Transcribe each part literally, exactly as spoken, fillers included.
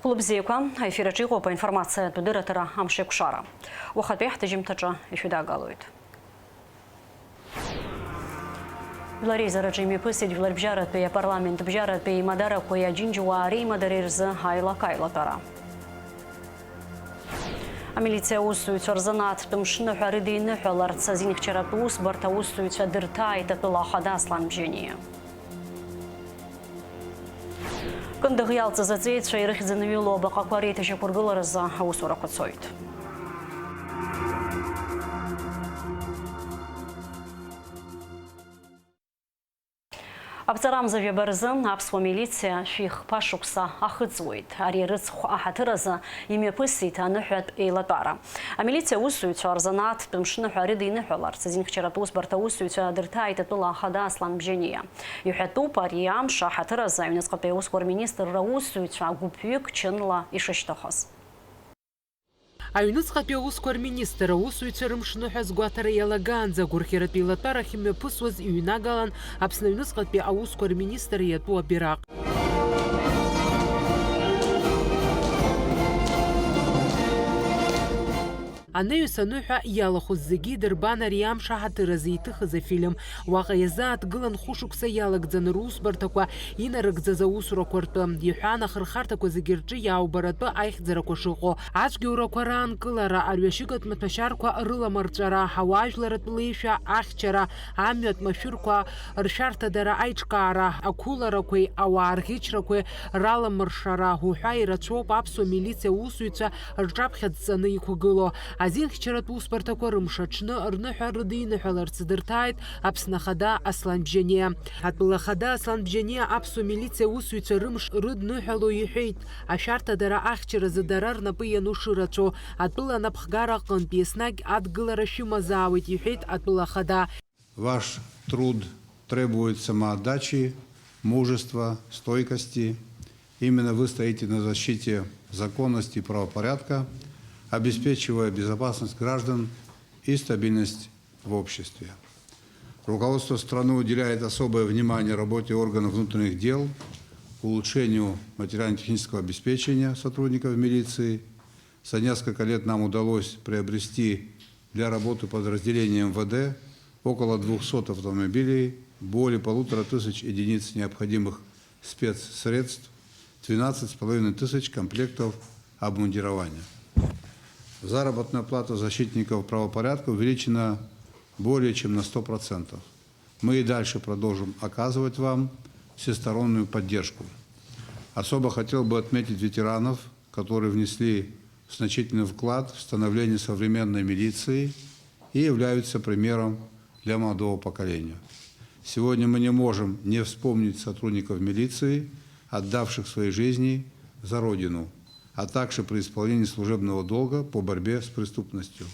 Хәлыбзиақәа, аефир аҿы иҟоуп аинформациатә дырраҭара «Амшеикәшара». Уахатәи ҳҭыжьымҭаҿы ишәыдагалоит. Жәлар реизараҿы имҩаԥысит Жәларбжьаратәи апарламент бжьаратәи имадарақәеи аџьынџьуаа реимадареи рзы аилак-аилатәара. Амилициа аусзуҩцәа рзанааҭтә мшныҳәа рыдиныҳәаларц азинхьчаратә усбарҭа аусзуҩцәа дырҭааит атәыла ахада Аслан Бжьаниа. Кындыӷ иалҵыз аҵеицәа ирыхьӡаны иҩылоу абаҟақәа реиҭашьақәыргыларазы аусурақәа цоит. Аԥҵарамза жәаба рзы аԥсуа милициа шәи хԥа шықәса ахыҵуеит. Ари арыцхә аҳаҭыр азы имҩаԥысит аныҳәатә еилатәара. Амилициа аусзуҩцәа рзанааҭтә мшныҳәа рыдиныҳәаларц азинхьчаратә усбарҭа аусзуҩцәа дырҭааит атәыла ахада Аслан Бжьаниа. Иҳәатәуп, ари амш аҳаҭыр азы аҩныҵҟатәи аусқәа рминистрра аусзуҩцәа гәыԥҩык чынла ишышьҭахоз. Аҩныҵҟатәи аусқәа рминистр аусзуҩцәа рымшныҳәа азгәаҭара иалагаанӡа агәырӷьаратә еилатәарахь имҩаԥысуаз иҩнагалан Аԥсны аҩныҵҟатәи аусқәа рминистр иатәу абираҟ. Анаҩс аныҳәа иалахәыз зегьы идырбан ари амш аҳаҭыр азы иҭыхыз афильм. Уаҟа иазааҭгылан хәышықәса иалагӡаны русбарҭақәа инарыгӡаз аусурақәа ртәы. Иҳәан, ахырхарҭақәа зегьы рҿы иааубаратәы аихьӡарақәа шыҟоу, ацәгьоурақәа раанкылара, арҩашьыгатә маҭәашьарқәа рыламырҵәара, ауаажәларратә леишәа ахьчара, амҩатә машәырқәа ршәарҭадара аиҿкаара, ақәыларақәеи ауаа рӷьычрақәеи раламыршара уҳәа ирацәоуп аԥсуа милициа аусзуҩцәа рҿаԥхьа дҵаны иқәгылоу. Азинхьчаратә усбарҭақәа рымш аҽны рныҳәа рыдиныҳәаларц дырҭааит Аԥсны Ахада Аслан Бжьаниа. Атәыла Ахада Аслан Бжьаниа аԥсуа милициа аусзуҩцәа рымш рыдныҳәало иҳәеит, ашәарҭадара ахьчаразы дара рнапы иану шырацәоу, атәыла анапхгара аҟынтә еснагь адгылара шәымазаауеит, иҳәеит атәыла Ахада. Ваш труд требует самоотдачи, мужества, стойкости. Именно вы стоите на защите законности и правопорядка, обеспечивая безопасность граждан и стабильность в обществе. Руководство страны уделяет особое внимание работе органов внутренних дел, улучшению материально-технического обеспечения сотрудников милиции. За несколько лет нам удалось приобрести для работы подразделений МВД около двухсот автомобилей, более полутора тысяч единиц необходимых спецсредств, двенадцать с половиной тысяч комплектов обмундирования. Заработная плата защитников правопорядка увеличена более чем на сто процентов. Мы и дальше продолжим оказывать вам всестороннюю поддержку. Особо хотел бы отметить ветеранов, которые внесли значительный вклад в становление современной милиции и являются примером для молодого поколения. Сегодня мы не можем не вспомнить сотрудников милиции, отдавших свои жизни за Родину, а также при исполнении служебного долга по борьбе с преступностью.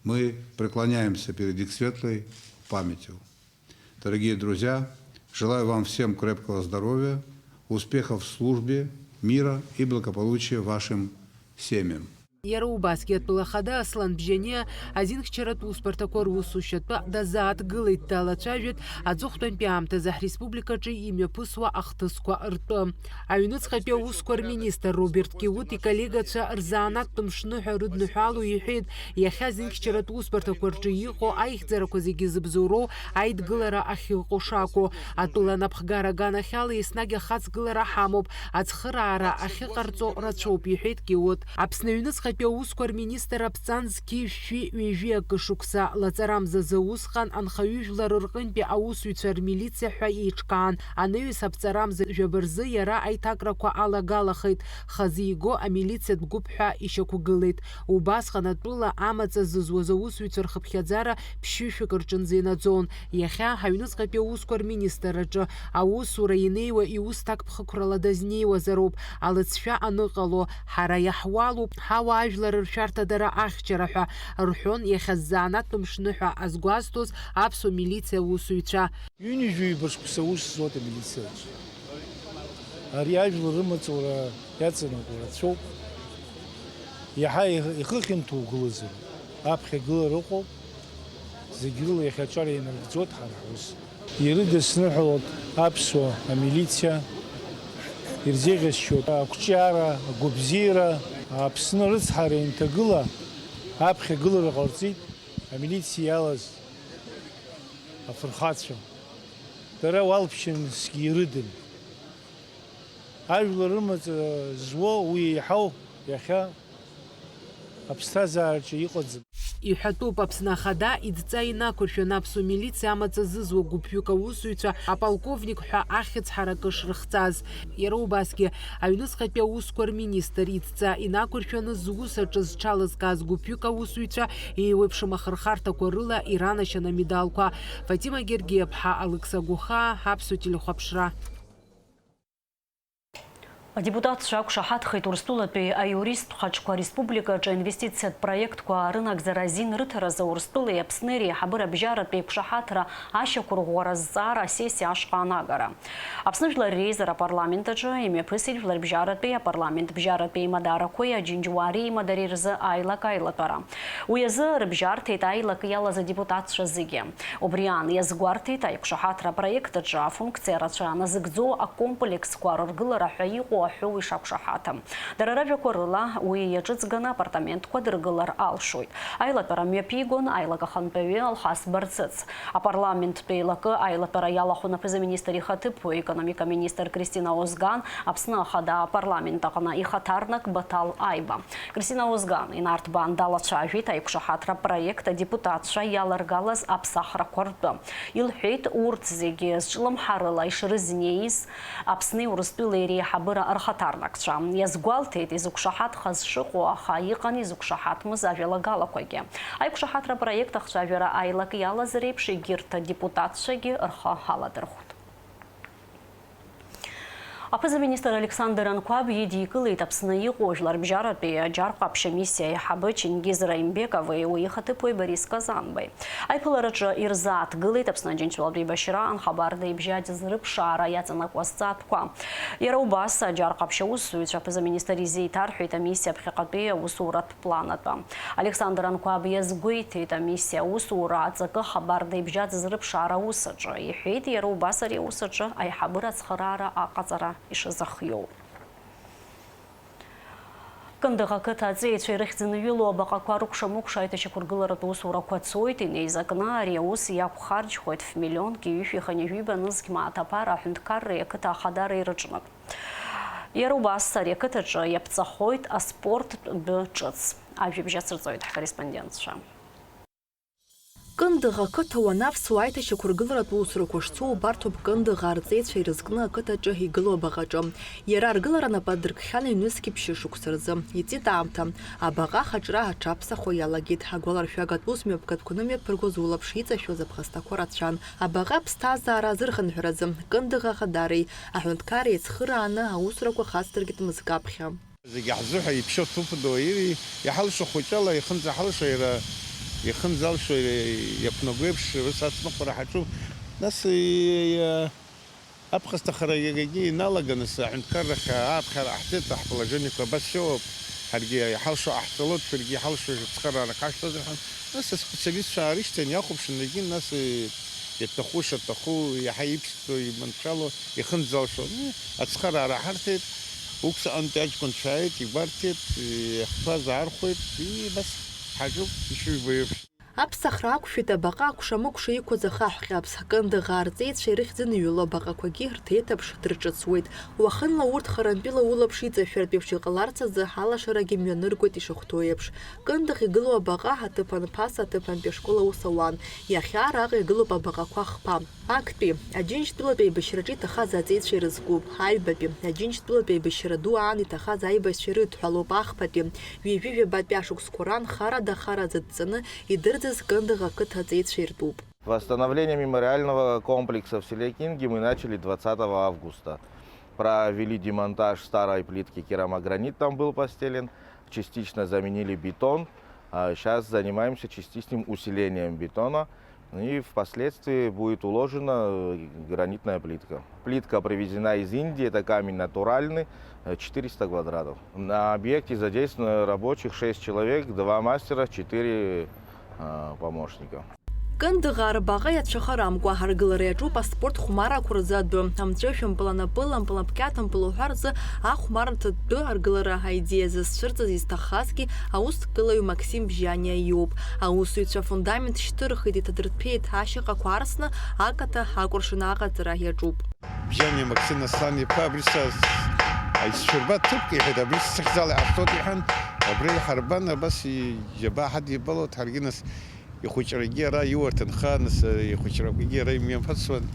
Мы преклоняемся перед их светлой памятью. Дорогие друзья, желаю вам всем крепкого здоровья, успехов в службе, мира и благополучия вашим семьям. Иара убасгьы атәыла ахада Аслан Бжьаниа азинхьчаратә усбарҭақәа русушьатәы дазааҭгылеит, далацәажәеит аҵыхәтәантәи аамҭазы ҳреспубликаҿы имҩаԥысуа ахҭысқәа ртәы. Аҩныҵҟатәи аусқәа рминистр Роберт Киут иколлегацәа рзанааҭтә мшныҳәа рыдныҳәало иҳәеит, иахьа зинхьчаратә усбарҭақәа рҿы иҟоу аихьӡарақәа зегьы зыбзоуроу аидгылара ахьыҟоу шакәу. Атәыла анапхгара аганахьала еснагь ахаҵгылара ҳамоуп, ацхыраара ахьыҟарҵо рацәоуп, иҳәеит Киут. Аԥсны аҩныҵҟатәи аусқәа рминистр аԥҵан зқьи жәшәи ҩажәи акы шықәса лаҵарамзазы усҟан анхаҩыжәлар рҟынтәи аусзуҩцәа рмилициа ҳәа еиҿкаан, анаҩс аԥҵарамза жәаба рзы иара аиҭакрақәа алагалахеит, хазы иго амилициатә гәыԥ ҳәа ишьақәгылеит. Убасҟан атәыла амаҵ азызуаз аусзуҩцәа рхыԥхьаӡара ԥшьышәак рҿынӡа инаӡон. Иахьа ҳаҩныҵҟатәи аусқәа рминистр аҿы аусура инеиуа иус ҭакԥхықәрала дазнеиуазароуп, алыҵшәа аныҟало, ҳара иаҳуалуп ҳауаажәлар ршәарҭадара ахьчара ҳәа, рҳәон иахьа ззанааҭтә мшныҳәа азгәазҭоз аԥсуа милициа аусзуҩцәа. Ҩынҩажәи ҩба шықәса аус зуеит амилициаҿы. Ари ажәлар рымаҵура иаҵанакуа рацәоуп. Иаҳа ихы хьанҭоу гылазароуп. Аԥхьа гылара ыҟоуп. Зегь рыла иахьа аҿар инарыгӡоит ҳара ҳус. Ирыдысныҳәалоит аԥсуа амилициа. Ирзеиӷьасшьоит ақәҿиара, агәабзиара, Аԥсны рыцҳара инҭагыла, аԥхьагылара ҟарҵеит амилициа иалаз афырхацәа. Дара уалԥшьа насгьы ирыдын. Ажәлар рымаҵ зуо уи еиҳау иахьа аԥсҭазаараҿы иҟаӡам. Иҳәатәуп, Аԥсны Ахада идҵа инақәыршәан аԥсуа милициа амаҵ азызуа гәыԥҩык аусзуҩцәа аполковник ҳәа ахьӡ ҳаракы шрыхҵаз. Иара убасгьы, аҩныҵҟатәи аусқәа рминистр идҵа инақәыршәаны зус аҿы зҽалазкааз гәыԥҩык аусзуҩцәа еиуеиԥшым ахырхарҭақәа рыла иранашьан амедалқәа. Фатима Гергиаԥҳа, Алықьса Гәыхаа, Аԥсуа телехәаԥшра. Адепутатцәа ақәшаҳаҭхеит Урыстәылатәи аиуристтә хаҿқәа ареспубликаҿы аинвестициатә проектқәа рынагӡара азин рыҭаразы Урыстәылеи Аԥсни реиҳабыра бжьаратәи аиқәшаҳаҭра ашьақәырӷәӷәара азҵаара асессиа ашҟа анагара. Аԥсны Жәлар Реизара апарламент аҿы имҩаԥысит Жәларбжьаратәи апарламент бжьаратәи аимадарақәеи Аџьынџьуаари аимадареи рзы аилак-аилатәара. Уи азы рыбжьарҭеит аилак иалаз адепутатцәа зегьы. Убри аан, иазгәарҭеит аиқәшаҳаҭра апроект аҿы афункциа рацәа назыгӡо акомплексқәа рыргылара ҳәа иҟоу аҳәоу ишақәшаҳаҭым. Дара ражәақәа рыла, уи иаҿыҵганы апартаментқәа дыргылар алшоит. Аилатәара мҩаԥигон аилак ахантәаҩы Алхас Барцыц. Апарламенттә еилакы аилатәара иалахәын аԥыза-министр ихаҭыԥуаҩ, аекономика министр Кристина Озган, Аԥсны Ахада апарламент аҟны ихаҭарнак Баҭал Аиба. Кристина Озган инарҭбаан далацәажәеит аиқәшаҳаҭра проект адепутатцәа иаларгалаз аԥсахрақәа ртәы. Илҳәеит, урҭ зегьы зҿлымҳарыла ишрызнеиз Аԥсни Урыстәылеи реиҳабыра рхаҭарнакцәа. Иазгәалҭеит изықәшаҳаҭхаз шыҟоу, аха иҟан изықәшаҳаҭмыз ажәалагалақәагьы. Аиқәшаҳаҭра проект ахцәажәара аилак иалаз реиԥш, егьырҭ адепутатцәагьы рхы аладырхәт. Аԥыза-министр Александр Анқәаб идикылеит Аԥсны иҟоу жәларбжьаратәи аџьар ҟаԥшь амиссиа аиҳабы Чингиз Раимбекови уи ихаҭыԥуаҩ Борис Казанбеи. Аиԥылараҿы ирзааҭгылеит Аԥсны Аџьынџьтәылатә еибашьра анхабарда ибжьаӡыз рыԥшаара иаҵанакуа азҵаатәқәа. Иара убас, аџьар ҟаԥшь аусзуҩцәа аԥыза-министр изеиҭарҳәеит амиссиа аԥхьаҟатәи аусуратә планатәы. Александр Анқәаб иазгәеиҭеит, амиссиа аусура аҵакы хабарда ибжьаӡыз рыԥшаара аус аҿы. Иҳәеит, иара убас ари аус аҿы аиҳабыра ацхыраара аҟаҵара ишазыхиоу. Кындыӷ ақыҭа аҵеицәа ирыхьӡын иҩылоу абаҟақәа рыкәша-мыкәша аиҭашьақәыргыларатә усурақәа цоит инеизакны, ари аус иақәхарџьхоит ф-миллионки ҩышәи хынҩажәи жәиба нызқь мааҭ аԥара аҳәынҭқарреи ақыҭа ахадареи рыҿынтә. Иара убас ари ақыҭаҿы иаԥҵахоит аспорттә тәы ҿыц. Ажәабжь ацырҵоит ҳкорреспондентцәа. Кындыӷ ақыҭа уанаԥсуа аиҭашьақәыргыларатә усурақәа шцо убарҭоуп Кындыӷ арҵеицәа ирызкны ақыҭаҿы игылоу абаҟаҿы. Иара аргылара нап адыркхьан ҩнызқьи ԥшьышықәса рзы. Иҵит аамҭа. Абаҟа ахаҿра аҽаԥсахуа иалагеит. Агәаларшәагатә ус мҩаԥгатәқәаны мҩаԥыргоз улаԥш иҵашәоз аԥхасҭақәа рацәан. Абаҟа аԥсҭазаара азырхынҳәразы Кындыӷ ахадареи аҳәынҭқарреи еицхырааны аусурақәа хацдыркит мызкы аԥхьа. Зегьы ҳзыҳәа иԥшьоу ҭыԥ ду ири, иҳалшо хәыҷала ихынӡаҳалшо иара, ихынӡалшо иара иақәнагоу еиԥш, ус ацныҟәара ҳаҿуп. Нас, и-, и-, аԥхасҭахара иагагьы иналаганы, аҳәынҭқаррахь ааԥхьара ҟаҳҵеит, ҳположениеқәа абас иоуп, ҳаргьы иҳалшо ҟаҳҵалоит, шәаргьы иҳалшо ацхыраара ҳашәҭозар ҳәа. Нас аспециалистцәа аарышьҭын, иахәаԥшын, егьи нас, и-, иаҭаху шаҭаху, иаҳа иԥшӡоу, иманшәало, ихынӡалшо, ацхыраара ҳарҭеит, уксаҟынтәи аҷкәынцәа ааит, игәарҭеит, иахьтәаз аархәеит, и-, бас ҳаҿуп, ишыжәбо еиԥш. Аԥсахра ақәшәеит абаҟа акәша-мыкәша иқәыз ахаҳә ҟьаԥс, Кындыӷ арҵеицәа ирыхьӡын иҩыло абаҟақәагьы рҭеиҭыԥш дырҿыцуеит. Уахынла урҭ харантәила улаԥш иҵашәартә еиԥш иҟаларц азы алашарагьы мҩаныргоит ишахәҭоу еиԥш. Кындыӷ игылоу абаҟа аҭыԥан Ԥаса аҭыԥантәи ашкол аус ауан. Иахьа араҟа игылоуп абаҟақәа хԥа. Актәи, Аџьынџьтәылатәи аибашьраҿы иҭахаз аҵеицәа ирызкуп. Аҩбатәи, Аџьынџьтәылатәи аибашьра ду аан иҭахаз аибашьцәа ирыдҳәалоуп. Ахԥатәи, ҩажәи жәабатәи ашықәсқәа раан харада-хара зыдҵаны идырӡыз Кындыӷ ақыҭа аҵеицәа иртәуп. Восстановление мемориального комплекса в селе Кинги мы начали двадцатого августа. Провели демонтаж старой плитки, керамогранит там был постелен, частично заменили бетон. А сейчас занимаемся частичным усилением бетона. И впоследствии будет уложена, э, гранитная плитка. Плитка привезена из Индии, это камень натуральный, э, четыреста квадратов. На объекте задействовано рабочих шесть человек, два мастера, четыре, э, помощника. Кындыӷ арбаҟа иацәыхарамкәа аргылара иаҿуп аспорт хәмарақәа рзы адәы, амҵәышә мпыл, анапыла мпыл, аԥқьаҭ мпыл уҳәа рзы ахәмарра ҭыттәы аргылара аидеиа зызцәырҵыз изҭаххазгьы аусҭгылаҩ Максим Бжьаниа иоуп. Аусзуҩцәа афундамент шьҭырхит, иҭадырҭәеит, ашьаҟақәа арсны акаҭа акәыршан аҟаҵара иаҿуп. Бжьаниа Максим Аслан-иԥа, абри са аицәшәырба ҭыԥк, иҳәеит, абри сыхьӡала иҟасҵоит, иҳәан, абра иҳарбан, абас иџьабаа ҳадибалоит, ҳаргьы нас ихәыҷрагьы ара иуа рҭынха, нас ихәыҷрақәагьы ара имҩаԥысуан.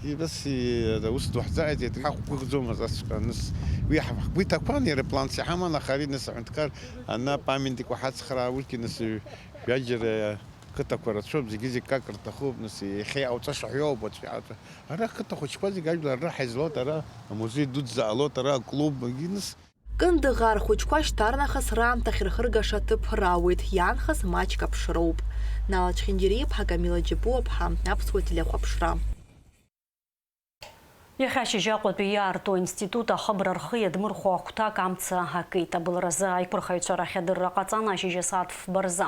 Ибас, и-, ара ус ду ҳзааит, иара ҳақәгәыӷӡомызт асҵәҟьа, нас уи ҳа-, ҳгәы иҭақәан, иара планс иҳаман, аха ари нас аҳәынҭқар ана памятник уаҳацхраа, урҭгьы нас ҩаџьара қыҭақәа рацәоуп, зегьы-зегь как рҭахуп, нас иахьа иҟауҵаша ҳәоуп, уаҵәы иҟауҵа-, ара қыҭа хәыҷқәа зегь ажәлар раҳа излоит, ара амузеи дуӡӡа ҟалоит, ара аклуб, агьы нас. Кындыӷ архәыҷқәа шьҭарнахыс раамҭа ахьырхыргаша аҭыԥ рауеит, иаанхаз маҷк аԥшроуп. Нала Чхинџьариа-иԥҳа, Камила Џьапуа-ԥҳа, Аԥсуа телехәаԥшра. Иахьа ашьыжь Аҟәатәи иаарту аинститут ахыбра рхы иадмырхәо ахәҭак амца акит. Абылразы аиқәырхаҩцәа рахь адырра ҟаҵан ашьыжь асааҭ фба рзы.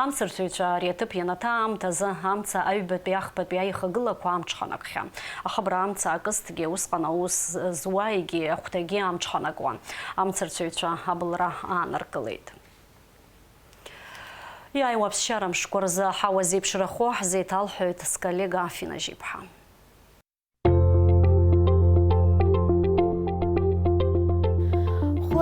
Амцарцәаҩцәа ари аҭыԥ ианаҭа аамҭазы амца аҩбатәи ахԥатәи аихагылақәа амҽханакхьан. Ахыбра амца акызҭгьы, усҟан аус зуа егьи ахәҭагьы амҽханакуан. Амцарцәаҩцәа абылра ааныркылеит. Иааиуа аԥсшьара мшқәа рзы аҳауа зеиԥшрахо ҳзеиҭалҳәоит сколлега Афина Жьиԥҳа.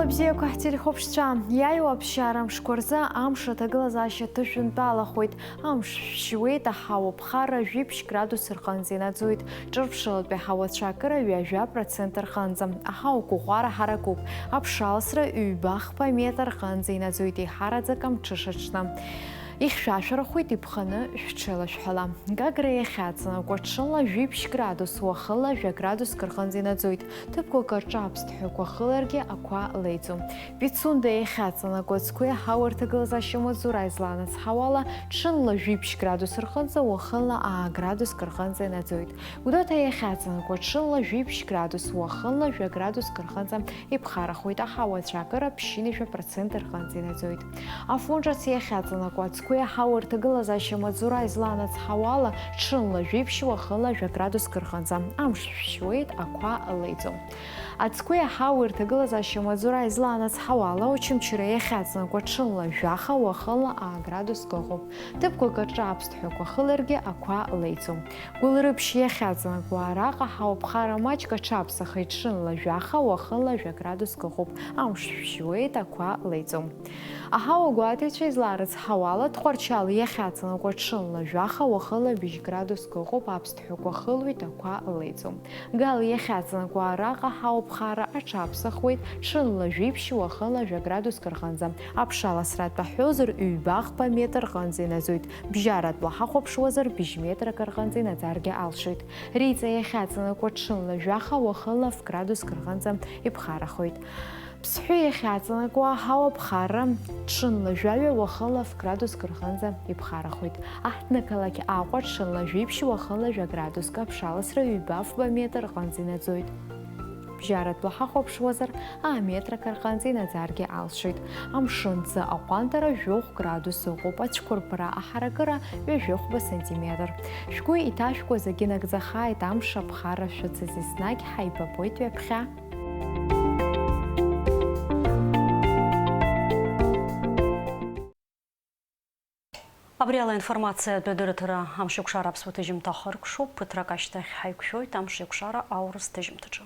Хәлабзиақәа ҳтелехәаԥшцәа, иааиуа аԥсшьара мшқәа рзы амш аҭагылазаашьа ҭышәынтәалахоит. Амш шәшьуеит, аҳауа ԥхара жәиԥшь градус рҟынӡа инаӡоит. Ҿырԥшылатәи аҳауацәа акыра ҩажәа процент рҟынӡа. Аҳауа қәыӷәӷәара ҳаракуп. Аԥшаласра ҩба-хԥа метр рҟынӡа инаӡоит, еиҳараӡак амҽыша аҽны. Ихьшәашәарахоит иԥханы шәҽеилашәҳәала. Гагра иахьаҵанакуа ҽынла жәиԥшь градус, уахынла жәа градуск рҟынӡа инаӡоит. Ҭыԥқәак рҿы аԥсҭҳәақәа хыларгьы ақәа леиӡом. Пицунда иахьаҵанакуа ацқәеи аҳауа рҭагылазаашьа амаҵзура излаанацҳауала, ҽынла жәиԥшь градус рҟынӡа, уахынла аа градуск рҟынӡа инаӡоит. Гәдоуҭа иахьаҵанакуа ҽынла жәиԥшь градус, уахынла жәа градуск рҟынӡа иԥхарахоит, аҳауа ацәаакыра ԥшьынҩажәа процент рҟынӡа инаӡоит. Афон ҿыц иахьаҵанакуа ацқәеи аҳауа рҭагылазаашьа амаҵзура излаанацҳауала, ҽынла жәиԥшь, уахынла жәа градуск рҟынӡа амш шәшьуеит, ақәа леиӡом. Ацқәеи аҳауеи рҭагылазаашьа амаҵзура излаанацҳауала, Очамчыра иахьаҵанакуа ҽынла жәаха, уахынла аа градуск ыҟоуп. Ҭыԥқәак рҿы аԥсҭҳәақәа хыларгьы ақәа леиӡом. Гәылрыԥшь иахьаҵанакуа араҟа аҳауа ԥхара маҷк аҽаԥсахеит, ҽынла жәаха, уахынла жәа градуск ыҟоуп, амш шәшьуеит, ақәа леиӡом. Аҳауа гәаҭаҩцәа излаарыцҳауала, Тҟәарчал иахьаҵанакуа ҽынла жәаха, уахынла быжь градуск ыҟоуп, аԥсҭҳәақәа хылуеит, ақәа леиӡом. Гал иахьаҵанакуа араҟа аҳауа ԥхара аҽаԥсахуеит, ҽынла жәиԥшь, уахынла жәа градуск рҟынӡа. Аԥшаласра атәы ҳҳәозар, ҩба-хԥа метр рҟынӡа инаӡоит. Бжьаратәла ҳахәаԥшуазар, быжь метрак рҟынӡа инаӡаргьы алшоит. Риҵа иахьаҵанакуа ҽынла жәаха, уахынла ф градуск рҟынӡа иԥхарахоит. Ԥсҳәы иахьаҵанакуа аҳауа ԥхарра ҽынла жәаҩа, уахынла ф градуск рҟынӡа иԥхарахоит. Аҳҭнықалақь Аҟәа ҽынла жәиԥшь, уахынла жәа градуск, аԥшаласра ҩба-фба метр рҟынӡа инаӡоит. Бжьаратәла ҳахәаԥшуазар, аа метрак рҟынӡа инаӡаргьы алшоит. Амшын ӡы аҟәандара жәохә градус ыҟоуп, ацәқәырԥара аҳаракыра ҩажәихәба сантиметр. Шәгәы иҭашәкуа зегьы нагӡахааит, амш аԥхарра шәыцыз еснагь ҳаибабоит ҩаԥхьа. Абри ала аинформациатә адырраҭара амшеикәшара аԥсуа ҭыжьымҭа ахыркәшоуп. Ԥыҭрак ашьҭахь ҳаиқәшәоит амшеикәшара аурыс ҭыжьымҭаҿы.